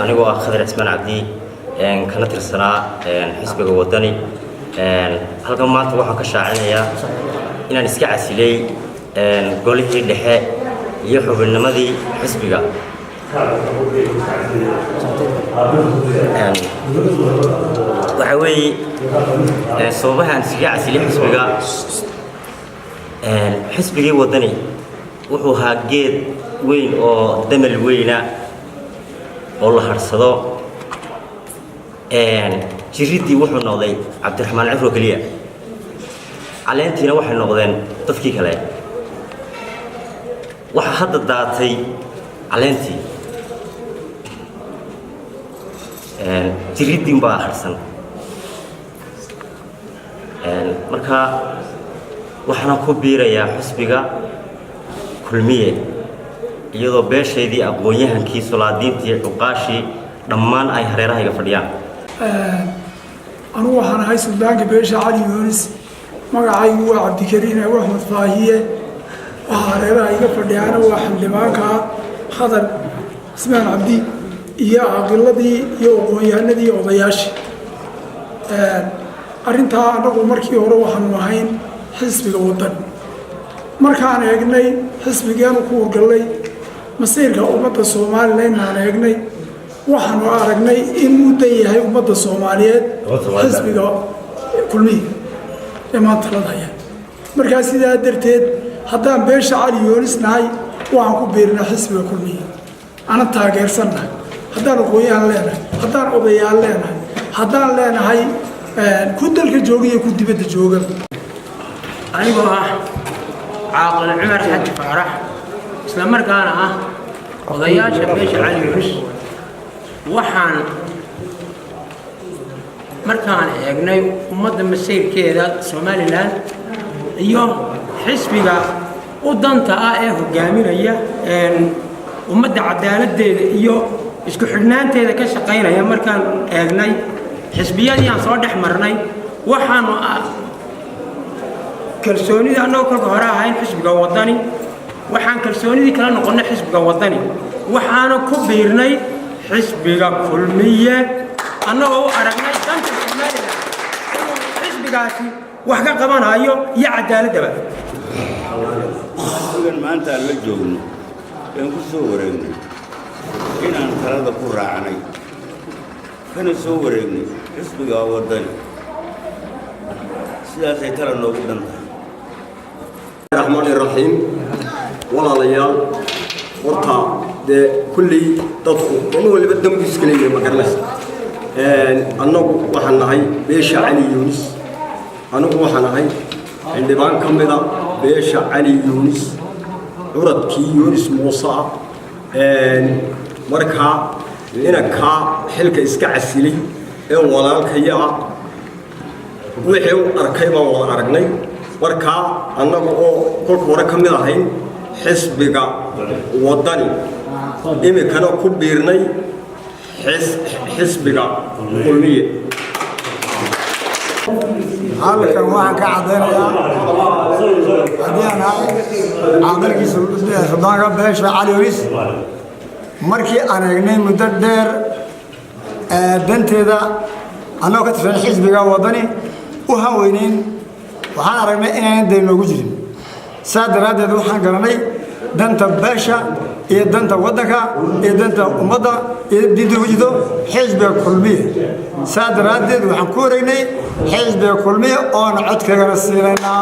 Anigoo ah Khadar Cismaan Cabdi, kana tirsanaa xisbiga Wadani, halkan maanta waxaan ka shaacinayaa inaan iska casilay golihii dhexe iyo xubinnimadii xisbiga. Waxaa weeye sababaha aan iskaga casilay xisbiga. Xisbigii Wadani wuxuu ahaa geed weyn oo damal weyna oo la harsado. Jiriddii wuxuu noqday Cabdiraxmaan Cifro keliya, caleentiina waxay noqdeen dadkii kale. Waxaa hadda daatay caleentii, jiriddii baa harsan. Marka waxaana ku biirayaa xisbiga Kulmiye, iyadoo beeshaydii, aqoon-yahankii, sulaadiintii, cuqaashii dhammaan ay hareerahayga fadhiyaan. Anugu waxaan ahay suldaanka beesha Cali Yuunis. Magacaygu waa Cabdikariin Axmed Faahiye. Waxaa hareeraha iga fadhiyaana waa xildhibaanka Khadar Cismaan Cabdi iyo caqiladii iyo aqoon-yahanadii iyo odayaashii. Arrintaa annagu markii hore waxaanu ahayn xisbiga Wadan. Markaan eegnay xisbigeenu ku urgallay masiirka ummadda Somalilan aan eegnay, waxaanu aragnay in uu dan yahay ummadda Soomaaliyeed xisbiga Kulmiye ee maanta talada haya. Markaa sidaa darteed, haddaan beesha Cali Yoonis nahay, waxaan ku biirnay xisbiga Kulmiye ana taageersannahay. Haddaan aqoon-yahan leenahay, haddaan odayaal leenahay, haddaan leenahay ku dalka jooga iyo ku dibadda joogaba. Anigoo ah Caaqil Cumar Xaji Faarax, isla markaana ah odayaasha beesha Cali Yunis, waxaan markaan eegnay ummadda masiirkeeda Somaliland iyo xisbiga u danta ah ee hogaaminaya ummadda, cadaaladdeeda iyo isku xidhnaanteeda ka shaqaynaya, markaan eegnay xisbiyadii aan soo dhex marnay, waxaanu kalsoonidii annagoo kolka hore ahayn xisbiga Waddani, waxaan kalsoonidii kala noqonnay xisbiga Waddani, waxaana ku biirnay xisbiga Kulmiye, annagoo u aragnay danta Somaliland inuu xisbigaasi wax ka qabanayo iyo cadaaladdaba. Xisbigan maanta aan la joogno een ku soo wareegnay inaan talada ku raacnay, kana soo wareegnay xisbiga Waddani, sidaasay tala noogu dhan tahay. Raxmaan iraxiim. Walaalayaal, horta dee kulley dadku nin waliba dambu iska leeyahay, ma garanaysa. Annagu waxaan nahay beesha Cali Yuunis. Anigu waxaan ahay xildhibaan ka mida beesha Cali Yuunis, curadkii Yuunis Muuse ah. Markaa inankaa xilka iska casilay ee walaalkaya ah, wixii u arkay baan wada aragnay. Markaa annaga oo kolka hore ka mid ahayn xisbiga Waddani, iminkana ku biirnay xisbiga Kulmiye. Halkan waxaan ka caddaynayaa, haddii aan ahay caaqilkii suldaanka beesha Cali Yunis, markii aan eegnay muddo dheer danteeda, annagoo ka tirsan xisbiga Waddani u hanweyneyn, waxaan aragnay inaynan dan noogu jirin. Saa daraaddeed waxaan garanay danta beesha iyo danta waddanka iyo danta ummadda iyo diinta ugu jirto xisbiga Kulmiye. Saa daraaddeed waxaan ku wareegnay xisbiga Kulmiye oona codkaygana siinaynaa.